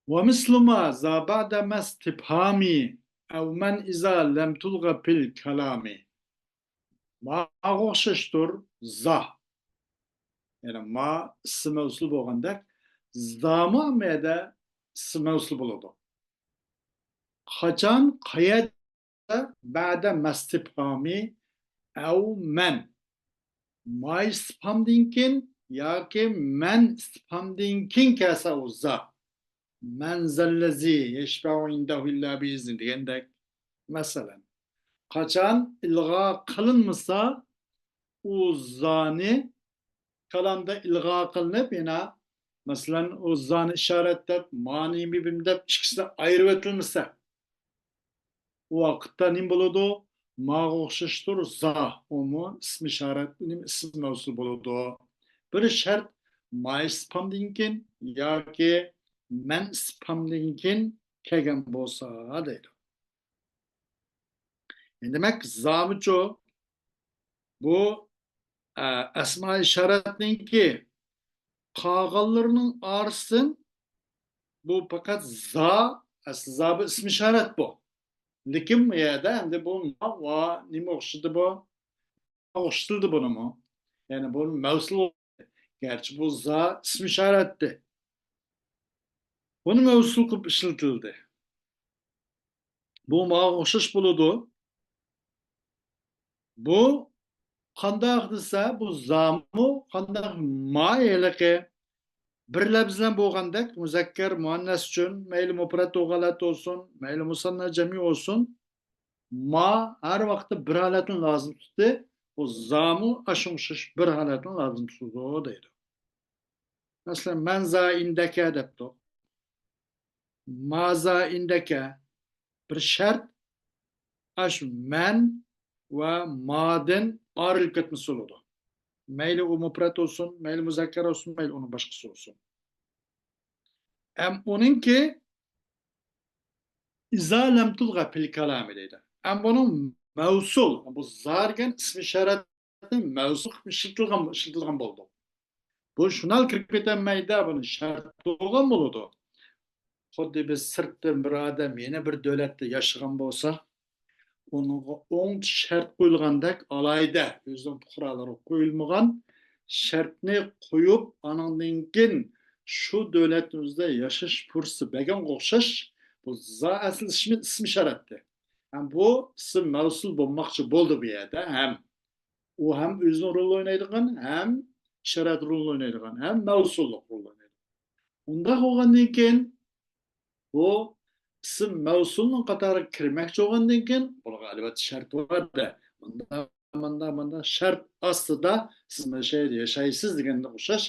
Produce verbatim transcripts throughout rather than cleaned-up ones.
ومثل ما ذا بعد ما استفهام أو من إذا لم تلغ في الكلام. ماغا ئوخشاشتۇر زا. يەنى ما ئىسمى مەۋسۇل بولغاندەك، زامۇ ھەممە يەردە ئىسمى مەۋسۇل بولىدۇ. قاچان، قەيەردە بەدە مەستىپھامى ئەۋ مەن. ما ئىستىپھامدىن كېيىن ياكى مەن ئىستىپھامدىن كېيىن كەلسە ئۇ زا. مەن زەللەزى يەشفەئۇ ئىندەھۇ ئىللا بىئىزنى دېگەندەك. مەسىلەن، قاچان ئىلغا قىلىنمىسا، ئۇ زانى كالامدا ئىلغا قىلىنىپ، يەنە، مەسىلەن، ئۇ زانى ئىشارەت دەپ، مانى مىبىم دەپ ئىككىسى ئايرىۋېتىلمىسە، ئۇ ۋاقىتتا نېمە بولىدۇ؟ ماغا ئوخشاشتۇر زا، ئۇمۇ ئىسمى ئىشارەت، نېمە، ئىسمى مەۋسۇل بولىدۇ. بىر شەرت، ما ئىستىپھامدىن كېيىن ياكى مەن ئىستىپھامدىن كېيىن كەلگەن بولسا دەيدۇ. دېمەك، زامۇچۇ بۇ، ئە، ئەسما ئىشارەتنىڭكى قالغانلىرىنىڭ ئارىسىدىن بۇ پەقەت زا، ئەسلى زا بۇ ئىسمى ئىشارەت بۇ. لېكىن بۇ يەردە ئەمدى بۇ ما ۋا نېمە ئوخشىدى بۇ؟ ئوخشىتىلدى بۇنىمۇ. يەنى بۇ مەۋسۇل، گەرچە بۇ زا ئىسمى ئىشارەتتى. بۇنى مەۋسۇل قىلىپ ئىشلىتىلدى. بۇ ماغا ئوخشاش بولىدۇ. بۇ قانداق دېسە، بۇ زامۇ قانداق ما ھېلىقى بىر لەپز بىلەن بولغاندەك، مۇزەككەر، مۇئەننەس ئۈچۈن، مەيلى مۇپرەت بولغان ھالەت بولسۇن، مەيلى مۇساننا جەمئىي بولسۇن، ما ھەر ۋاقىتتا بىر ھالەتنى لازىم تۇتتى. بۇ زامۇ ئاشۇنىڭغا ئوخشاش بىر ھالەتنى لازىم تۇتىدۇ دەيدۇ. مەسىلەن، مەن زا ئىندەكە دەپتۇ. ما زا ئىندەكە بىر شەرت، ئاشۇ مەن ۋە مادىن ئايرىلىپ كەتمىسە بولىدۇ. مەيلى ئۇ مۇپرەت بولسۇن، مەيلى مۇزەككەر بولسۇن، مەيلى ئۇنىڭ باشقىسى بولسۇن. ئەم ئۇنىڭكى ئىزا لەم تۇلغا پىل كالامى دەيدۇ. ئەم بۇنىڭ مەۋسۇل، بۇ زا دېگەن ئىسمى ئىشارەتنى مەۋسۇل قىلىپ ئىشلىتىلغان، ئىشلىتىلغان بولىدۇ. بۇ شۇنال كىرىپ كېتەلمەيدۇ، بۇنى شەرت بولغان بولىدۇ. خۇددى بىز سىرتتىن بىر ئادەم يەنە بىر دۆلەتتە ياشىغان بولسا، ئۇنىڭغا ئوڭ شەرت قويۇلغاندەك، ئالاھىدە ئۆزىنىڭ پۇقرالىرىغا قويۇلمىغان شەرتنى قويۇپ، ئانىڭدىن كېيىن شۇ دۆلەتنىڭ ئۆزىدە ياشاش پۇرسىتى بەرگەنگە ئوخشاش، بۇ زا ئەسلى ئىسمى، ئىسمى ئىشارەتتى. ھەم بۇ ئىسىم مەۋسۇل بولماقچى بولدى بۇ يەردە ھەم. ئۇ ھەم ئۆزىنىڭ رولىنى ئوينايدىغان، ھەم ئىشارەت رولىنى ئوينايدىغان، ھەم مەۋسۇللۇق رولىنى ئوينايدىغان. ئۇنداق بولغاندىن كېيىن، بۇ ئىسىم مەۋسۇلنىڭ قاتارىغا كىرمەكچى بولغاندىن كېيىن، بۇنىڭغا ئەلۋەتتە شەرت بار-دە. مۇنداق، مۇنداق، مۇنداق شەرت ئاستىدا سىز مانا شۇ يەردە ياشايسىز دېگەنگە ئوخشاش،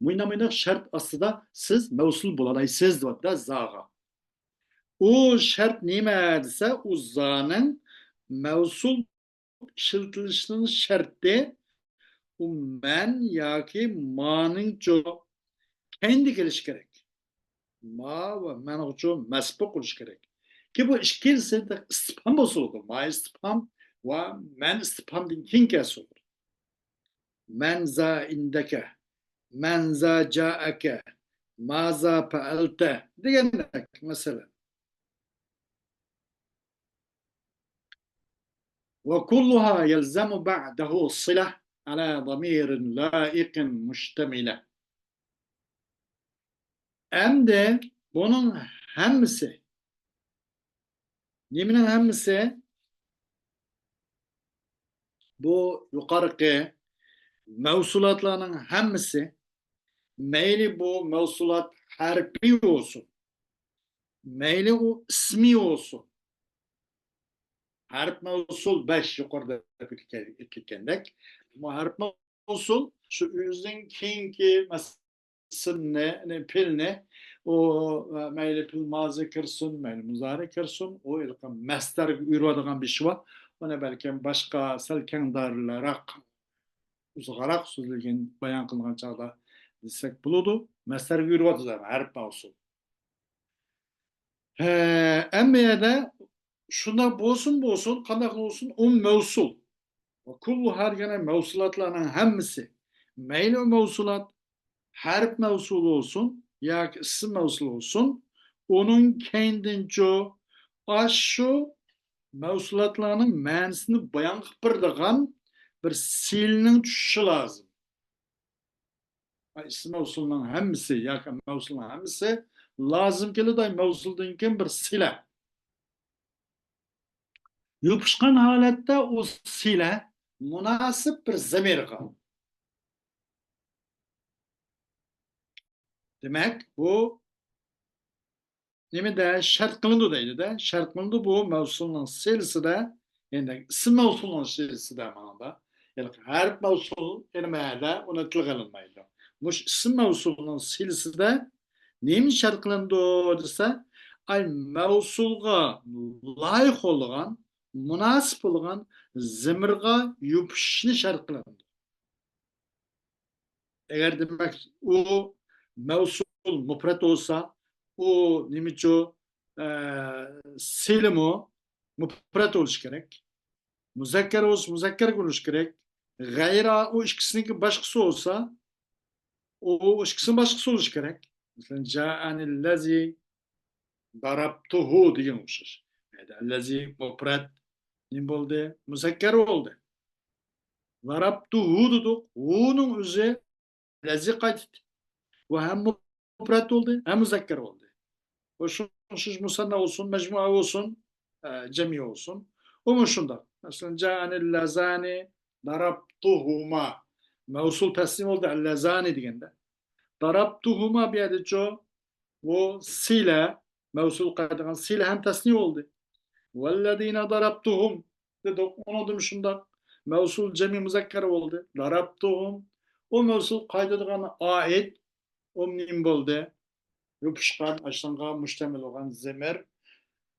مۇنداق، مۇنداق شەرت ئاستىدا سىز مەۋسۇل بولالايسىز دەۋاتىدۇ زاغا. ئۇ شەرت نېمە دېسە، ئۇ زانىڭ مەۋسۇل ئىشلىتىلىشىنىڭ شەرتى ئۇ مەن ياكى مانىڭچۇ كەينىدە كېلىشى كېرەك. ما ۋە مەنغىچۇ مەسبۇق بولۇشى كېرەك. كى بۇ ئىككىلىسى ئىستىپھام بولسا بولىدۇ. ما ئىستىپھام ۋە مەن ئىستىپھامدىن كېيىن كەلسە بولىدۇ. مەن زا ئىندەكە، مەن زا جائەكە، ما زا پەئەلتە دېگەندەك مەسىلەن. وكلها يلزم بعده الصلة على ضمير لائق مشتملة. ئەمدى بۇنىڭ ھەممىسى، نېمىنىڭ ھەممىسى؟ بۇ يۇقىرىقى مەۋسۇلاتلارنىڭ ھەممىسى، مەيلى بۇ مەۋسۇلات ھەرپىي بولسۇن، مەيلى ئۇ ئىسمىي بولسۇن، ھەرپ مەۋسۇل بەش يۇقىرىدا ئېيتىپ كەتكەندەك، بۇ ھەرپ مەۋسۇل شۇ ئۆزىنىڭ كېيىنكى مەسىلىنى، يەنى پېئىلنى، ئۇ مەيلى پېئىل مازى كىرسۇن، مەيلى مۇزارى كىرسۇن، ئۇ ھېلىقى مەستەرگە ئۆرۈۋالىدىغان بىر ئىش بار. ئۇنى بەلكىم باشقا سەل كەڭدارراق، ئۇزۇنراق سۆزلىگەن، بايان قىلغان چاغدا دېسەك بولىدۇ. مەستەرگە ئۆرۈۋاتىدۇ ھەرپ مەۋسۇل. ھە، ھەممە يەردە شۇنداق بولسۇن، بولسۇن، قانداقلا بولسۇن، ئۇ مەۋسۇل. ۋە كۇللۇھا دېگەن مەۋسۇلاتلارنىڭ ھەممىسى. مەيلى ئۇ مەۋسۇلات ھەرپ مەۋسۇل بولسۇن ياكى ئىسىم مەۋسۇل بولسۇن، ئۇنىڭ كەينىدىنچۇ ئاشۇ مەۋسۇلاتلارنىڭ مەنىسىنى بايان قىلىپ بېرىدىغان بىر سىلىنىڭ چۈشۈشى لازىم. ئىسىم مەۋسۇلنىڭ ھەممىسى ياكى مەۋسۇلنىڭ ھەممىسى لازىم كېلىدۇ، مەۋسۇلدىن كېيىن بىر سىلە. يوپۇشقان ھالەتتە ئۇ سىلە مۇناسىپ بىر زەمىرغا. دېمەك، بۇ نېمىدە شەرت قىلىنىدۇ دەيدۇ-دە. شەرت قىلىنىدۇ بۇ مەۋسۇلنىڭ سىلىسىدە، يەنى ئىسىم مەۋسۇلنىڭ سىلىسىدە ماڭىدا. يەنى ھەرپ مەۋسۇل ئىلمىيەدە ئۇنى تىلغا ئېلىنمايدۇ. مۇشۇ ئىسىم مەۋسۇلنىڭ سىلىسىدە نېمە شەرت قىلىنىدۇ دېسە، ئاي مەۋسۇلغا لايىق بولىدىغان، مۇناسىپ بولىدىغان زەمىرغا يوپۇشۇشنى شەرت قىلىنىدۇ. ئەگەر دېمەك ئۇ مەۋسۇل مۇپرەت بولسا، ئۇ نېمىچۇ، ئە، سىلىمۇ مۇپرەت بولۇشى كېرەك. مۇزەككەر بولسا مۇزەككەر بولۇشى كېرەك. غەيرا ئۇ ئىككىسىنىڭكى باشقىسى بولسا، ئۇ ئىككىسىنىڭ باشقىسى بولۇشى كېرەك. مەسىلەن، جائەنىللەزى دارابتۇھۇ دېگەن ئوخشاش. ئەللەزى مۇپرەت نېمە بولدى؟ مۇزەككەر بولدى. دارابتۇھۇ دېدۇق. ھۇنىڭ ئۆزى لەزى قايتىدۇ. بۇ ھەم مۇپرەت بولدى، ھەم مۇزەككەر بولدى. بۇ شۇ ئوخشاش مۇسەننا بولسۇن، مەجمۇئە بولسۇن، ئە، جەمئىي بولسۇن. ئۇمۇ شۇنداق. مەسىلەن، جائەنىللەزانى دارابتۇھۇما. مەۋسۇل تەسنىيە بولدى، ئەللەزانى دېگەندە. دارابتۇھۇما بۇ يەردىچۇ؟ بۇ سىلە، مەۋسۇل قايتىدىغان سىلە ھەم تەسنىيە بولدى. ۋەللەزىنە دارابتۇھۇم دېدۇق. ئۇنىڭدىمۇ شۇنداق. مەۋسۇل جەمئىي مۇزەككەر بولدى. دارابتۇھۇم. ئۇ مەۋسۇل قايتىدىغان ئائىد. ئۇ نېمە بولدى؟ يوپۇشقان، ئاشۇنىڭغا مۇشتەمىل بولغان زەمىر،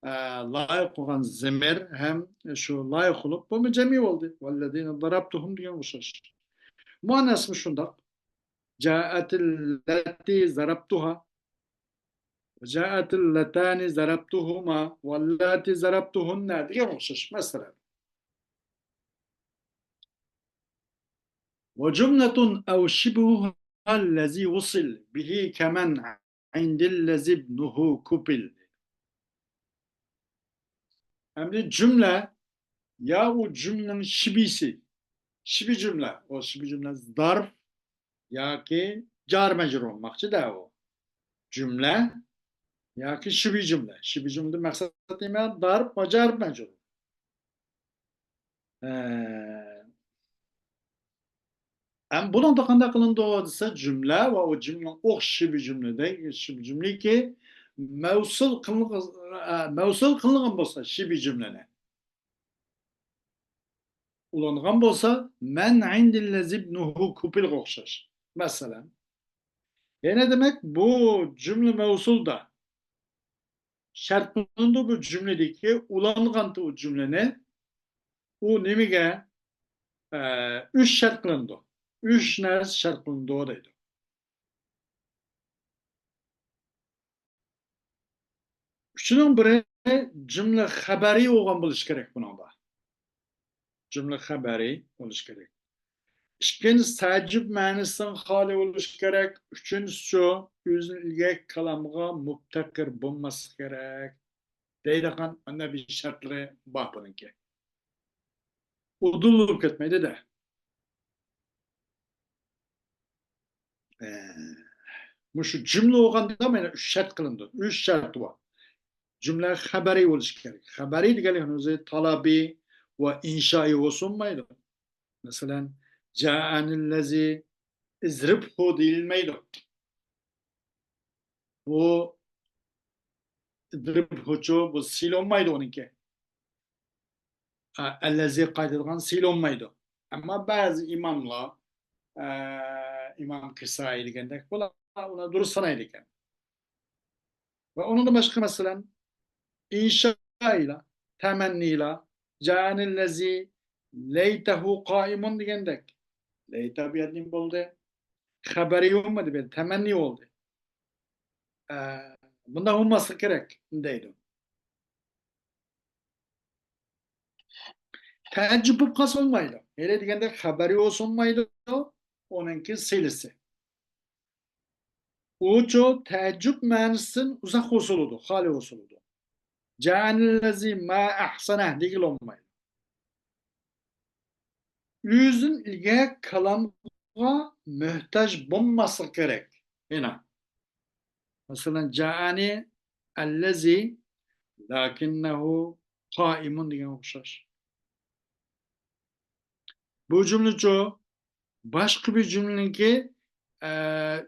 ئە، لايىق بولغان زەمىر ھەم شۇ لايىق بولۇپ، بۇمۇ جەمئىي بولدى. ۋەللەزىنە دارابتۇھۇم دېگەن ئوخشاش. مۇئەننەسمۇ شۇنداق. جائەتىللەتى زارابتۇھا. جائەتىللەتانى زارابتۇھۇما. ۋەللەتى زارابتۇھۇننە دېگەن ئوخشاش مەسىلە. وجملة أو شبهها الذي وصل به كمن عند الذي ابنه كفل. ئەمدى جۈملە يا ئۇ جۈملىنىڭ شىبىسى. شىبى جۈملە. ئۇ شىبى جۈملە زارف ياكى جار مەجرۇر بولماقچىدە ئۇ. جۈملە ياكى شىبى جۈملە. شىبى جۈملىدىن مەقسەت نېمە؟ زارف ۋە جار مەجرۇر. ئە، ئەم بۇنىڭدا قانداق قىلىنىدۇ دېسە، جۈملە ۋە ئۇ جۈملىنىڭ ئوخشىشى بىر جۈملىدە، شىبى جۈملىكى مەۋسۇل قىلىنغ-، ئە، مەۋسۇل قىلىنغان بولسا شىبى جۈملىنى ئۇلانغان بولسا، مەن ئىندىللەزى ئىبنۇھۇ كۇپىلغا ئوخشاش. مەسىلەن، يەنە دېمەك، بۇ جۈملە مەۋسۇلدا شەرتلىنىدۇ بۇ جۈملىدىكى ئۇلانغان ئۇ جۈملىنى. ئۇ نېمىگە؟ ئە، ئۈچ شەرت قىلىنىدۇ. ئۈچ نەرسە شەرت قىلىنىدۇ دەيدۇ. ئۈچىنىڭ بىرى جۈملە خەبەرى بولغان بولۇشى كېرەك بۇنىڭدا. جۈملە خەبەرى بولۇشى كېرەك. ئىككىنچىسى، تەئەججۈب مەنىسىدىن خالىي بولۇشى كېرەك. ئۈچىنچىسىچۇ، ئۆزىنىڭ ئىلگەركى كالامىغا مۇپتەقىر بولماسلىقى كېرەك دەيدىغان مانا بىر شەرتلىرى بار بۇنىڭكى. ئۇدۇل بولۇپ كەتمەيدۇ-دە. ئە، مۇشۇ جۈملە بولغاندا مانا ئۈچ شەرت قىلىنىدۇ. ئۈچ شەرت بار. جۈملە خەبەرى بولۇشى كېرەك. خەبەرى دېگەنلىكنىڭ ئۆزى تەلەبىي ۋە ئىنشائىي بولسا بولمايدۇ. مەسىلەن، جائەنىللەزى ئىزرىبھۇ دېيىلمەيدۇ. بۇ ئىزرىبھۇچۇ، بۇ سىلە بولمايدۇ ئۇنىڭكى. ئە، ئەللەزى قايتىدىغان سىلە بولمايدۇ. ئەمما بەزى ئىماملار، ئە، ئىمام كىسائىي دېگەندەك، بۇلار ئۇنى دۇرۇس سانايدىكەن. ۋە ئۇنىڭدىن باشقا، مەسىلەن، ئىنشائىيلار، تەمەننىيلار، جائەنىللەزى لەيتەھۇ قائىمۇن دېگەندەك. لەيتە بۇ يەردە نېمە بولدى؟ خەبەرى بولمىدى، بۇ يەردە تەمەننىي بولدى. ئە، بۇنداق بولماسلىقى كېرەك دەيدۇ. تەئەججۈب بولۇپ قالسا بولمايدۇ. ھېلى دېگەندەك خەبەرى بولسا بولمايدۇ، ئۇنىڭكى سىلىسى. ئۇچۇ تەئەججۈپ مەنىسىدىن ئۇزاق بولسا بولىدۇ، خالىي بولسا بولىدۇ. جاءنىللەزى ما ئەھسەنە دېگىلى بولمايدۇ. ئۆزىدىن ئىلگەركى كالامغا موھتاج بولماسلىق كېرەك. يەنە، مەسىلەن، جائانى ئەللەزى لەكىننەھۇ قائىمۇن دېگەنگە ئوخشاش. بۇ جۈملىچۇ باشقا بىر جۈملىنىڭكى، ئە،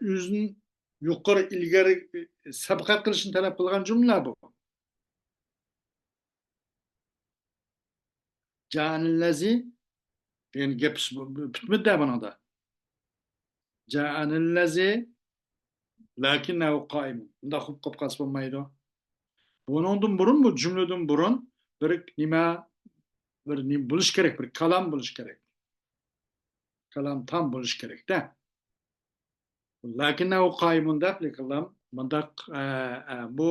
ئۆزىنى يۇقىرى، ئىلگىرى، سەبقەت قىلىشنى تەلەپ قىلغان جۈملىلەر بۇ. جائانىللەزى دېگەن گەپ پۈتمىدى بۇنىڭدا. جائانىللەزى لەكىننەھۇ قائىمۇن. بۇنداق قىلىپ قالسا بولمايدۇ. بۇنىڭدىن بۇرۇن، بۇ جۈملىدىن بۇرۇن بىر نېمە، بىر نېمە بولۇش كېرەك، بىر كالام بولۇش كېرەك. كالام تام بولۇش كېرەك-دە. لەكىننەھۇ قائىمۇن دەپ، لېكىن مۇنداق، ئە، ئە، بۇ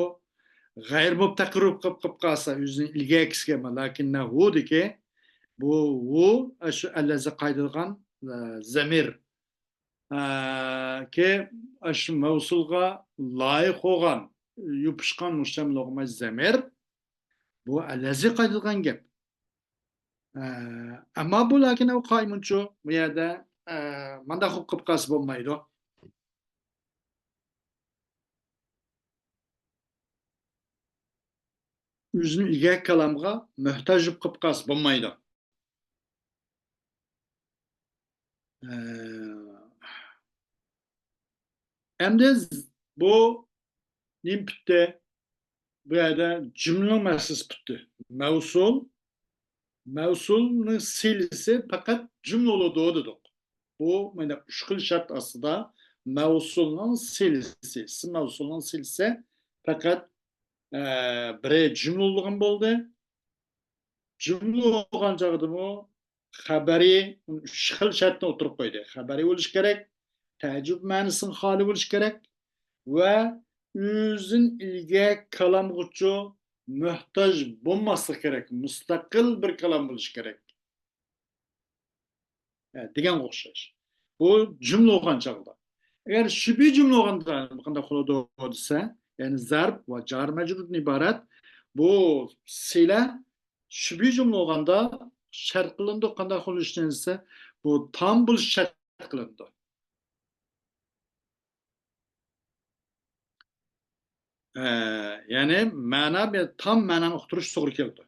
غەيرىي مۇتەقەللىم قىلىپ، قىلىپ قالسا، ئۆزىنىڭ ئىلگەركىسىگە، لەكىننەھۇ دېگەن، بۇ ھۇ، ئە، شۇ ئەللەزى قايتىدىغان، ئە، زەمىر. ئە، كى، ئە، شۇ مەۋسۇلغا لايىق بولغان، يوپۇشقان مۇشتەمىل بولغان زەمىر. بۇ ئەللەزى قايتىدىغان گەپ. ئە، ئەمما بۇ لەكىننەھۇ قائىمۇنچۇ، بۇ يەردە، ئە، مانداق قىلىپ قالسا بولمايدۇ. ئۆزىنىڭ ئىلگەركى كالامغا موھتاج بولۇپ قالسا بولمايدۇ. ئە، ئەمدى بۇ نېمە پۈتتى؟ بۇ يەردە جۈملىنىڭ مەسىلىسى پۈتتى. مەۋسۇل، مەۋسۇلنىڭ سىلىسى پەقەت جۈملە بولىدۇ دېدۇق. بۇ مانا ئۈچ خىل شەرت ئاستىدا مەۋسۇلنىڭ سىلىسى، ئىسىم مەۋسۇلنىڭ سىلىسى پەقەت، ئە، بىرى جۈملە بولغان بولدى. جۈملە بولغان چاغدىمۇ خەبىرى ئۈچ خىل شەرتنى ئوتتۇرىغا قويدى. خەبىرى بولۇشى كېرەك، تەئەججۈپ مەنىسىدىن خالىي بولۇشى كېرەك ۋە ئۆزىدىن ئىلگەركى كالامغىچۇ موھتاج بولماسلىقى كېرەك، مۇستەقىل بىر كالام بولۇشى كېرەك. ھە، دېگەنگە ئوخشاش. بۇ جۈملە بولغان چاغدا. ئەگەر شۈبھە جۈملە بولغاندا قانداق بولىدۇ دېسە، يەنى زەرپ ۋە جار مەجرۇردىن ئىبارەت بۇ سىلە شۈبھە جۈملە بولغاندا شەرت قىلىنىدۇ. قانداق بولۇشىنى دېسە، بۇ تام بولۇش شەرت قىلىنىدۇ. ئە، يەنى مەنا بىلەن تام مەنانى ئۇقتۇرۇش توغرا كېلىدۇ.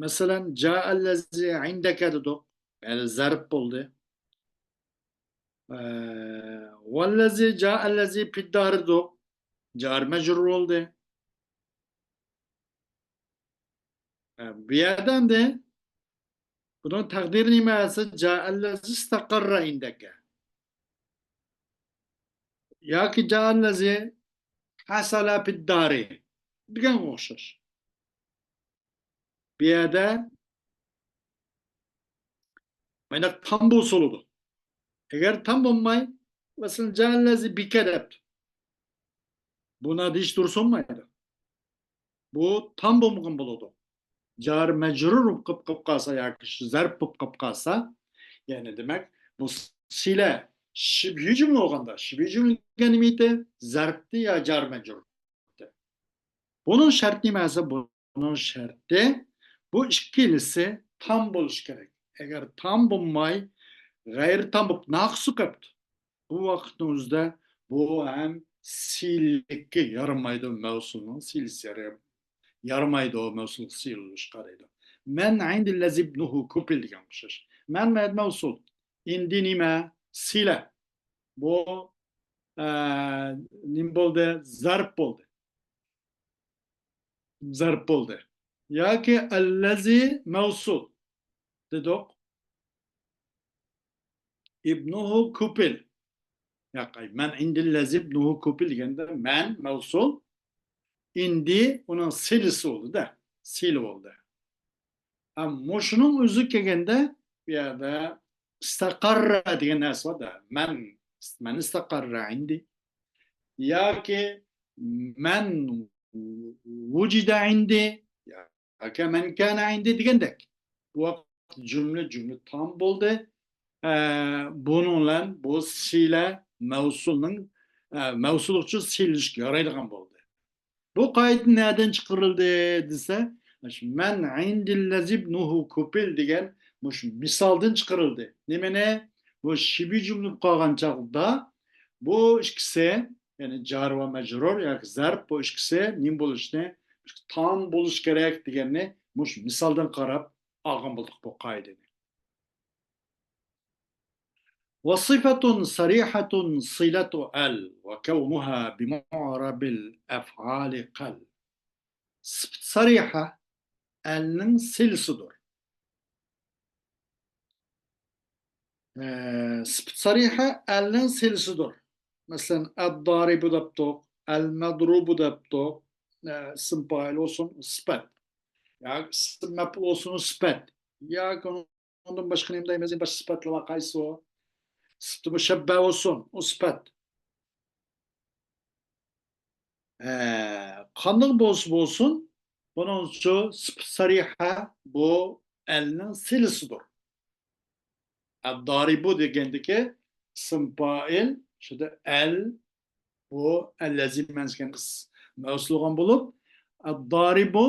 مەسىلەن، جائەللەزى ئىندەكە دېدۇق. يەنى زەرپ بولدى. ئە، ۋەللەزى جائەللەزى پىددارى دېدۇق. جار مەجرۇر بولدى. ئە، بۇ يەردە ئەمدى بۇنىڭ تەقدىرى نېمە دېسە، جائەللەزى ئىستەقەررە ئىندەكە. ياكى جائەللەزى ھەسەلە پىددارى دېگەنگە ئوخشاش. بۇ يەردە مانداق تام بولسا بولىدۇ. ئەگەر تام بولماي، مەسىلەن، جائەللەزى بىكە دەپتۇ. بۇنىڭدا ھېچ دۇرۇس بولمايدۇ. بۇ تام بولمىغان بولىدۇ. جار مەجرۇر بولۇپ قېلىپ قالسا ياكى شۇ زەرپ بولۇپ قېلىپ قالسا، يەنى دېمەك، بۇ سىلە شىبھى جۈملە بولغاندا، شىبھى جۈملە دېگەن نېمە ئىدى؟ زەرپتى يا جار مەجرۇر. بۇنىڭ شەرتى نېمە دېسە، بۇنىڭ شەرتى، بۇ ئىككىلىسى تام بولۇشى كېرەك. ئەگەر تام بولماي، غەيرىي تام بولۇپ ناقىس بولۇپ قېلىپتۇ، بۇ ۋاقىتنىڭ ئۆزىدە بۇ ھەم سىلىككە يارىمايدۇ، مەۋسۇلنىڭ سىلىسى يارىمايدۇ، مەۋسۇل سىلە بولۇشقا قارايدۇ. مەن ئىندىللەزى ئىبنۇھۇ كۇپىل دېگەن ئوخشاش. مەن مەۋسۇل. ئىندى نېمە؟ سىلە. بۇ، ئە، نېمە بولدى؟ زەرپ بولدى. زەرپ بولدى. ياكى ئەللەزى مەۋسۇل دېدۇق. ئىبنۇھۇ كۇپىل. ياق، مەن ئىندىللەزى ئىبنۇھۇ كۇپىل دېگەندە مەن مەۋسۇل، ئىندى ئۇنىڭ سىلىسى بولدى-دە، سىلە بولدى. ھەم مۇشۇنىڭ ئۆزى كەلگەندە، بۇ يەردە ئىستەقەررە دېگەن نەرسە بار-دە. مەن، مەن ئىستەقەررە ئىندى. ياكى مەن ۋۇجىدە ئىندى. ياكى مەن كانە ئىندى دېگەندەك. بۇ ۋاقىت جۈملە، جۈملە تام بولدى. ئە، بۇنىڭ بىلەن بۇ سىلە مەۋسۇلنىڭ ئە، مەۋسۇللۇق ئۈچۈن سىلىشقا يارايدىغان بولدى. بۇ قائىدە نەدىن چىقىرىلدى دېسە، مەن ئىندىللەزى بۇنۇھۇ كۇپىل دېگەن مۇشۇ مىسالدىن چىقىرىلدى. نېمىنى؟ بۇ شىبى جۈملە بولۇپ قالغان چاغدا بۇ ئىككىسى، يەنى جار ۋە مەجرۇر ياكى زەرپ، بۇ ئىككىسى نېمە بولۇشنى، تام بولۇش كېرەك دېگەننى مۇشۇ مىسالدىن قاراپ ئالغان بولدۇق بۇ قائىدىنى. وصفة صريحة صلة أل وكونها بمعرب الأفعال قل. سۈپەت سەرىھە ئەلنىڭ سىلىسىدۇر. ئە، سۈپەت سەرىھە ئەلنىڭ سىلىسىدۇر. مەسىلەن، ئەددارىبۇ دەپتۇق، ئەلمەدرۇبۇ دەپتۇق. ئە، ئىسىم پائىل بولسۇن، سۈپەت. ياكى ئىسىم مەپئۇل بولسۇن، سۈپەت. ياكى ئۇنىڭدىن باشقا نېمە دەيمىز؟ باشقا سۈپەتلەر بار، قايسى ئۇ؟ سۈپىتى مۇشەببە بولسۇن، ئۇ سۈپەت. ئە، قانداق بولسا بولسۇن، بۇنىڭچۇ سۈپەت سەرىھە بۇ ئەلنىڭ سىلىسىدۇر. ئەددارىبۇ دېگەندىكى ئىسىم پائىل، شۇدا ئەل، بۇ ئەللەزى مەنسۇب دېگەن ئىس-، مەۋسۇل بولغان بولۇپ، ئەددارىبۇ،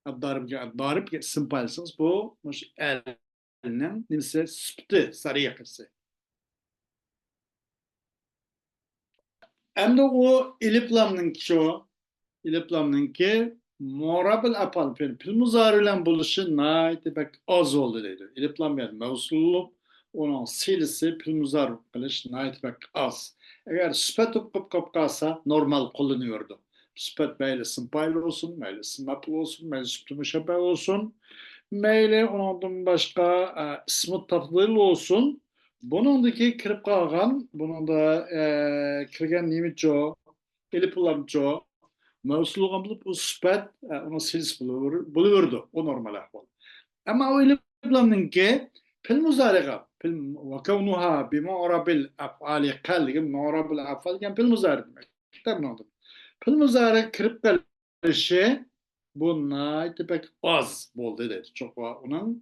ئەددارىب، ئەددارىب ئىسىم پائىل دېسىڭىز، بۇ مۇشۇ ئەلنىڭ نېمىسى؟ سۈپىتى، سەرىھەسى. ئەمدى ئۇ ئېلىپلامنىڭكىچۇ؟ ئېلىپلامنىڭكى مۇئرابىل ئەپئال، پېئىل، پېئىل مۇزارى بىلەن بولۇشى ناھايىتى بەك ئاز بولدى دەيدۇ. ئېلىپلام بىلەن مەۋسۇل بولۇپ، ئۇنىڭ سىلىسى پېئىل مۇزارى بولۇپ قېلىش ناھايىتى بەك ئاز. ئەگەر سۈپەت بولۇپ قېلىپ قالسا، نورمال قوللىنىۋېرىدۇ. سۈپەت مەيلى ئىسىم پائىل بولسۇن، مەيلى ئىسىم مەپئۇل بولسۇن، مەيلى سۈپىتى مۇشەببە بولسۇن، مەيلى ئۇنىڭدىن باشقا، ئە، ئىسمۇ تەفزىل بولسۇن. بۇنىڭدىكى كىرىپ قالغان، بۇنىڭدا، ئە، كىرگەن نېمىچۇ؟ ئېلىپلامچۇ؟ مەۋسۇل بولغان بولۇپ، ئۇ سۈپەت، ئە، ئۇنىڭ سىلىسى بولۇۋېر-، بولۇۋېرىدۇ. ئۇ نورمال ئەھۋال. ئەمما ئۇ ئېلىپلامنىڭكى پېئىل مۇزارىغا، پېئىل، ۋەكەۋنۇھا بىمۇئرابىل ئەفئالى قەل دېگەن، مۇئرابىل ئەفئال دېگەن پېئىل مۇزارى دېمەك. پېئىل مۇزارىغا كىرىپ قېلىشى بۇ ناھايىتى بەك ئاز بولدى دەيدۇ. چوقۇم ئۇنىڭ،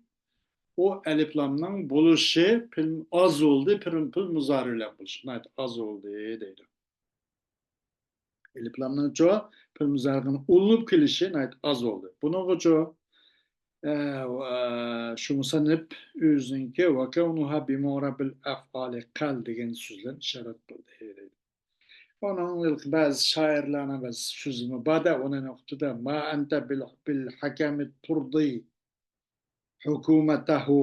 ئۇ ئەلىپلامنىڭ بولۇشى پېئىل ئاز بولدى، پېئىل، پېئىل مۇزارى بىلەن بولۇشى ناھايىتى ئاز بولدى دەيدۇ. ئەلىپلامنىڭچۇ پېئىل مۇزارىغا ئۇلىنىپ كېلىشى ناھايىتى ئاز بولدى. بۇنىڭغىچۇ، ئە، ئە، شۇ مۇسەننىپ ئۆزىنىڭكى ۋەكەۋنۇھا بىمۇئرابىل ئەفئالى قەل دېگەن سۆز بىلەن ئىشارەت قىلدى دەيدۇ. ئۇنىڭ بەزى شائىرلارنىڭ بەزى سۆزىمۇ بار-دە، ئۇنى ئوقۇتىدۇ. ما ئەنتە بىل، بىل ھەكەمى تۇردى ھۇكۇمەتەھۇ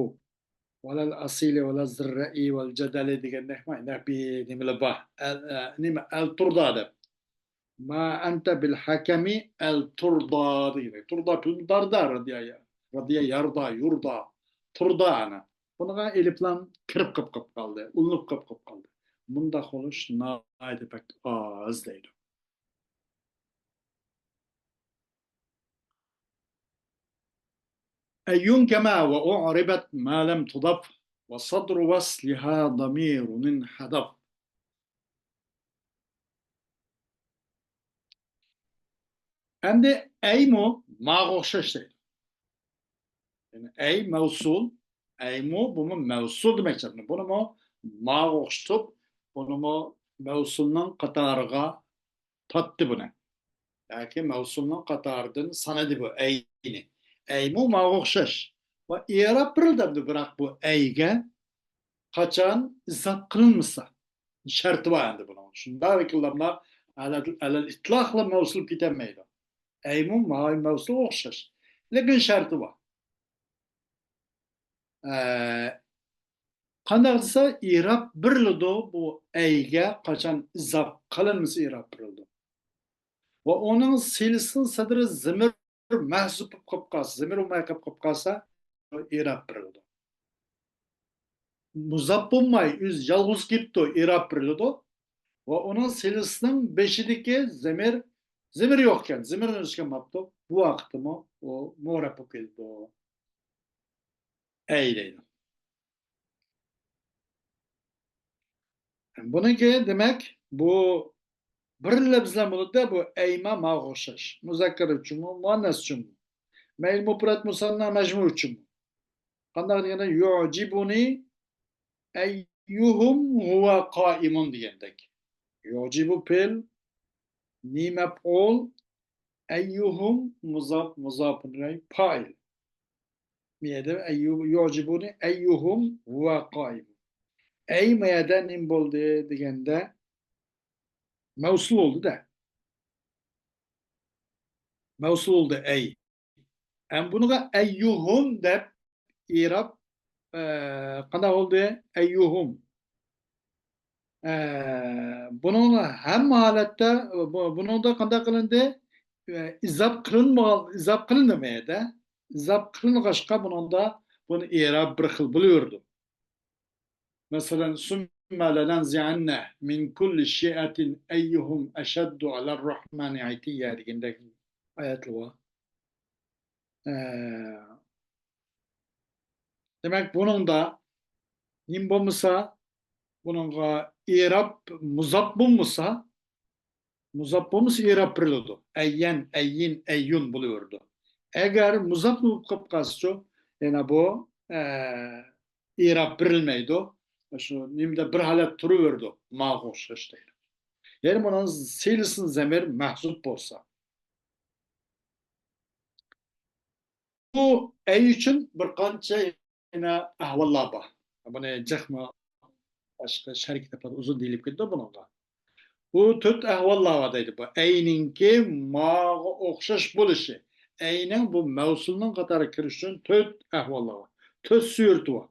ۋەلەل ئەسىلى ۋەلەل زىررەئى ۋەل جەدەلى دېگەندەك، مانا بىر نېمىلەر بار. ئەل، ئە، نېمە، ئەل تۇردا دەپ. ما ئەنتە بىل ھەكەمى ئەل تۇردا دېگەندەك. تۇردا پېئىل مۇزارىدا، رادىيا، رادىيا ياردا، يۇردا، تۇردا ئەنە. بۇنىڭغا ئېلىپلام كىرىپ قېلىپ قالدى، ئۇلىنىپ قېلىپ قالدى. مۇنداق بولۇش ناھايىتى بەك ئاز دەيدۇ. أينكما وأعربت ما لم تضف وصدر وصلها ضمير انحذف. ئەمدى ئەيمۇ ماغا ئوخشاش دەيدۇ. يەنى ئەي مەۋسۇل، ئەيمۇ بۇمۇ مەۋسۇل دېمەكچى. بۇنىمۇ ماغا ئوخشىتىپ، بۇنىمۇ مەۋسۇلنىڭ قاتارىغا تارتتى بۇنى. ياكى مەۋسۇلنىڭ قاتارىدىن سانىدى بۇ ئەينى. ئەيمۇ ماغا ئوخشاش. ۋە ئېراب بېرىلدى ئەمدى، بىراق بۇ ئەيگە قاچان ئىزاپ قىلىنمىسا، شەرتى بار ئەمدى بۇنىڭ. شۇنداق ۋەكىللەرلا ئەلەل، ئەلەل ئىتلاقلا مەۋسۇل كېتەلمەيدۇ. ئەيمۇ ماۋۇ مەۋسۇلغا ئوخشاش. لېكىن شەرتى بار. ئە، قانداق دېسە، ئېراب بېرىلىدۇ. بۇ ئەيگە قاچان ئىزاپ قىلىنمىسا ئېراب بېرىلىدۇ. ۋە ئۇنىڭ سىلىسىنىڭ سەدرى زىمىر مەھزۇپ بولۇپ قېلىپ قالسا، زىمىر بولماي قېلىپ قالسا، ئېراب بېرىلىدۇ. مۇزاپ بولماي، ئۆزى يالغۇز كېلىپتۇ، ئېراب بېرىلىدۇ. ۋە ئۇنىڭ سىلىسىنىڭ بېشىدىكى زىمىر، زىمىر يوق ئىكەن، زىمىرنى ئۆز ئىچىگە ئاپتۇ. بۇ ۋاقىتتىمۇ ئۇ مۇئرەب بولۇپ كېلىدۇ. ئەي دەيدۇ. بۇنىڭكى دېمەك، بۇ بىر لەپزلەر بولىدۇ، بۇ ئەيما ماغا ئوخشاش. مۇزەككەر ئۈچۈنمۇ، مۇئەننەس ئۈچۈنمۇ. مەيلى مۇپرەت، مۇسەننا، مەجمۇ ئۈچۈنمۇ. قانداق دېگەندە، يۇجىبۇنى ئەييۇھۇم ھۇۋا قائىمۇن دېگەندەك. يۇعجىبۇ پېئىل، نى مەپئۇل، ئەييۇھۇم مۇزاپ، مۇزاپۇن ئىلەيھ پائىل. بۇ يەردە ئەييۇ-، يۇعجىبۇنى ئەييۇھۇم ھۇۋا قائىمۇن. ئەي ما يەردە نېمە بولدى دېگەندە، مەۋسۇل بولدى-دە. مەۋسۇل بولدى ئەي. ئەم بۇنىڭغا ئەييۇھۇم دەپ ئېراب، ئە، قانداق بولدى؟ ئەييۇھۇم. ئە، بۇنىڭ ھەممە ھالەتتە، بۇ-، بۇنىڭدا قانداق قىلىندى؟ ئە، ئىزاپ قىلىنمىغان، ئىزاپ قىلىندى ما يەردە. ئىزاپ قىلىنغاچقا بۇنىڭدا بۇنى ئېراب بىر خىل بولۇۋېرىدۇ. مەسىلەن، ثم لننزعن من كل شيعة أيهم أشد على الرحمن عتيا دېگەندەك ئايەتلەر بار. ئە، دېمەك، بۇنىڭدا نېمە بولمىسا، بۇنىڭغا ئېراب مۇزاپ بولمىسا، مۇزاپ بولمىسا ئېراب بېرىلىدۇ. ئەييەن، ئەييىن، ئەييۇن بولۇۋېرىدۇ. ئەگەر مۇزاپ بولۇپ قېلىپ قالسىچۇ، يەنە بۇ، ئە، ئېراب بېرىلمەيدۇ. شۇ نېمىدە بىر ھالەت تۇرۇۋېرىدۇ. ماغا ئوخشاش دەيدۇ. يەنى بۇنىڭ سىلىسىن زەمىر مەھزۇپ بولسا. بۇ ئەي ئۈچۈن بىر قانچە يەنە ئەھۋاللار بار. بۇنى جىقمۇ باشقا شەرھ كىتابلاردا ئۇزۇن دېيىلىپ كېتىدۇ بۇنىڭغا. بۇ تۆت ئەھۋاللار بار دەيدۇ. بۇ ئەينىڭكى ماغا ئوخشاش بولۇشى. ئەينىڭ بۇ مەۋسۇلنىڭ قاتارىغا كىرىشى ئۈچۈن تۆت ئەھۋاللار بار. تۆت سۈرىتى بار.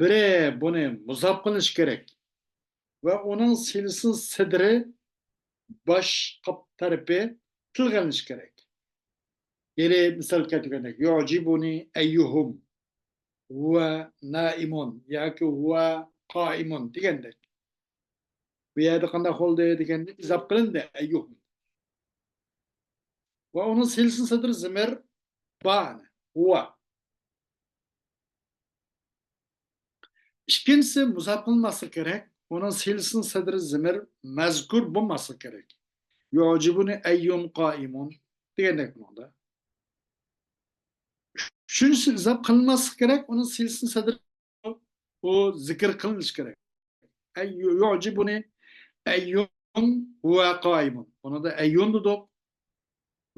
بىرى، بۇنى مۇزاپ قىلىش كېرەك. ۋە ئۇنىڭ سىلىسىن سەدرى باش قاپ تەرىپى تىلغا ئېلىنىشى كېرەك. يەنى مىسال كەلتۈرگەندەك، يۇعجىبۇنى ئەييۇھۇم ھۇۋا نائىمۇن ياكى ھۇۋا قائىمۇن دېگەندەك. بۇ يەردە قانداق بولدى دېگەندە، ئىزاپ قىلىندى ئەييۇھۇم. ۋە ئۇنىڭ سىلىسىن سەدرى زىمىر بار، ھۇۋا. ئىككىنچىسى مۇزاپ قىلىنماسلىقى كېرەك. ئۇنىڭ سىلىسىن سەدرى زىمىر مەزكۇر بولماسلىقى كېرەك. يۇعجىبۇنى ئەييۇن قائىمۇن دېگەندەك بۇنىڭدا. ئۈچىنچىسى ئىزاپ قىلىنماسلىقى كېرەك. ئۇنىڭ سىلىسىن سەدرى ئۇ زىكىر قىلىنىشى كېرەك. ئەي يۇ-، يۇعجىبۇنى ئەييۇن ھۇۋا قائىمۇن. بۇنىڭدا ئەييۇن دېدۇق.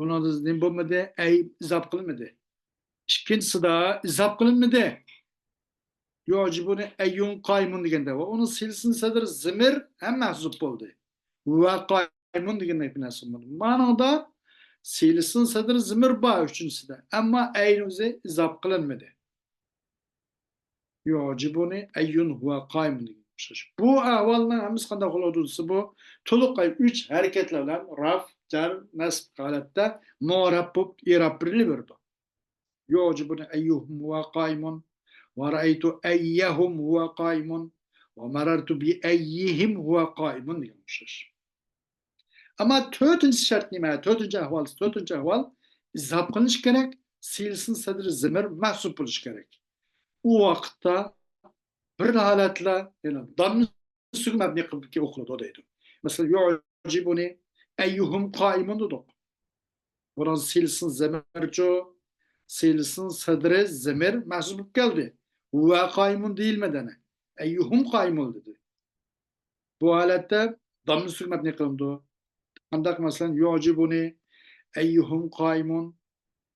بۇنىڭدا نېمە بولمىدى؟ ئەي ئىزاپ قىلمىدى. ئىككىنچىسىدا ئىزاپ قىلىنمىدى. يۇعجىبۇنى ئەييۇن قائىمۇن دېگەندە، ۋە ئۇنىڭ سىلىسىن سەدرى زىمىر ھەم مەھزۇپ بولدى. ۋە قائىمۇن دېگەندەك بىر نەرسە بولمىدى. مانىڭدا سىلىسىن سەدرى زىمىر بار ئۈچىنچىسىدە. ئەمما ئەينى ئۆزى ئىزاپ قىلىنمىدى. يۇعجىبۇنى ئەييۇن ھۇۋا قائىمۇن دېگەن ئوخشاش. بۇ ئەھۋالنىڭ ھەممىسى قانداق بولىدۇ دېسە، بۇ تولۇق ئۈچ ھەرىكەتلەر بىلەن راف، جار، نەسب ھالەتتە مۇئرەب بولۇپ ئېراب بېرىلىۋېرىدۇ. يۇعجىبۇنى ئەييۇھۇم ھۇۋا قائىمۇن، ۋە رەئەيتۇ ئەييەھۇم ھۇۋا قائىمۇن، ۋە مەرەرتۇ بىئەييىھىم ھۇۋا قائىمۇن دېگەن ئوخشاش. ئەمما تۆتىنچى شەرت نېمە؟ تۆتىنچى ئەھۋال، تۆتىنچى ئەھۋال ئىزاپ قىلىنىشى كېرەك، سىلىسىن سەدرى زىمىر مەھزۇپ بولۇشى كېرەك. ئۇ ۋاقىتتا بىر ھالەتلا، يەنى داممە سۈكۈن مەبنى قىلىپ ئوقۇلىدۇ دەيدۇ. مەسىلەن، يۇعجىبۇنى ئەييۇھۇم قائىمۇن دېدۇق. بۇنىڭ سىلىسىن زەمىرچۇ، سىلىسىن سەدرى زەمىر مەھزۇپ بولۇپ كەلدى. ھۇۋا قائىمۇن دېيىلمىدى ئەنە. ئەييۇھۇم قائىمۇن دېدى. بۇ ھالەتتە داممە سۈكۈن مەبنى قىلىنىدۇ. قانداق مەسىلەن، يۇعجىبۇنى ئەييۇھۇم قائىمۇن،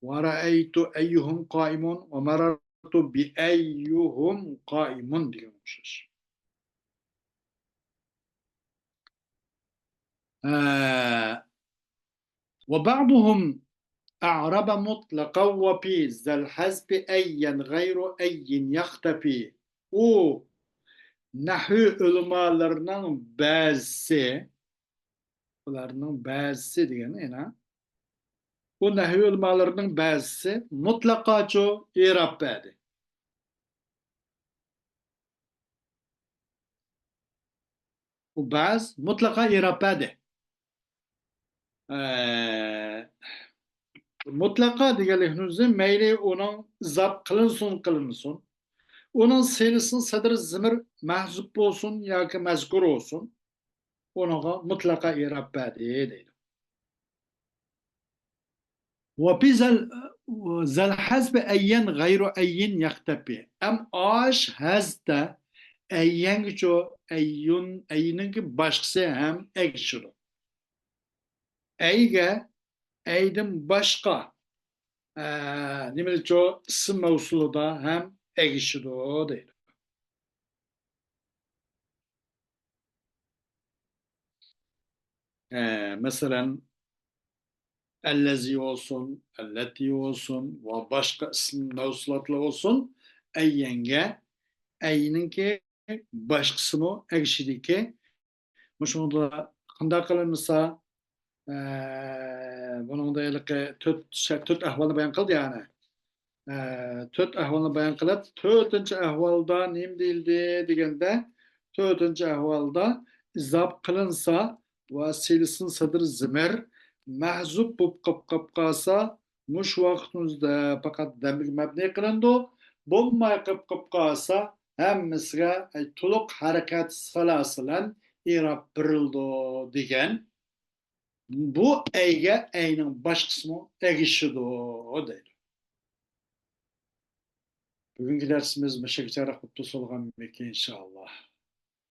ۋە رەئەيتۇ ئەييۇھۇم قائىمۇن، ۋە مەرەرتۇ بىئەييۇھۇم قائىمۇن دېگەن ئوخشاش. ھە. وبعضهم أعرب مطلقا وفي ذا الحذف أيا غير أي يختفي. ئۇ نەھۋى ئۆلىمالىرىنىڭ بەزىسى، ئۇلارنىڭ بەزىسى دېگەن يەنە، ئۇ نەھۋى ئۆلىمالىرىنىڭ بەزىسى مۇتلەقاچۇ ئېراب بەردى. ئۇ بەز مۇتلەقا ئېراب بەردى. ئە، مۇتلەقا دېگەنلىكنىڭ ئۆزى مەيلى ئۇنىڭ ئىزاپ قىلىنسۇن، قىلىنمىسۇن، ئۇنىڭ سىلىسىن سەدرى زىمىر مەھزۇپ بولسۇن ياكى مەزكۇر بولسۇن، ئۇنىڭغا مۇتلەقا ئېراب بەردى دەيدۇ. وفي ذا ال-، ذا الحذف أيا غير أي يختفي. ئەم ئاش ھەزدە ئەييەنگىچۇ ئەييۇن، ئەينىڭكى باشقىسى ھەم ئەگىشىدۇ. ئەيگە ئەيدىن باشقا، ئە، نېمىلىچۇ ئىسىم مەۋسۇلىدا ھەم ئەگىشىدۇ دەيدۇ. ئە، مەسىلەن، ئەللەزى بولسۇن، ئەللەتى بولسۇن ۋە باشقا ئىسىم مەۋسۇلاتلار بولسۇن، ئەييەنگە ئەينىڭكى باشقىسىمۇ ئەگىشىدىكى. مۇشۇنىڭدا قانداق قىلىنمىسا، ئە، بۇنىڭدا ھېلىقى تۆت شە-، تۆت ئەھۋالنى بايان قىلدى، يەنى. ئە، تۆت ئەھۋالنى بايان قىلىپ، تۆتىنچى ئەھۋالدا نېمە دېيىلدى دېگەندە، تۆتىنچى ئەھۋالدا ئىزاپ قىلىنسا ۋە سىلىسىن سەدىر زىمىر مەھزۇپ بولۇپ قاپ، قاپ قالسا، مۇشۇ ۋاقىتنىڭ ئۆزىدە پەقەت دەممىگە مەبنى قىلىنىدۇ. بولماي قېلىپ، قېلىپ قالسا، ھەممىسىگە، ئەي، تولۇق ھەرىكەت سالاسىلەن ئىراب بېرىلىدۇ دېگەن. بۇ ئەيگە ئەينىڭ باشقىسىمۇ ئەگىشىدۇ دەيدۇ. بۈگۈنكى دەرسىمىز مۇشۇ يەرگىچە بولۇپ توسۇلغانمىكىن، ئىنشائاللا.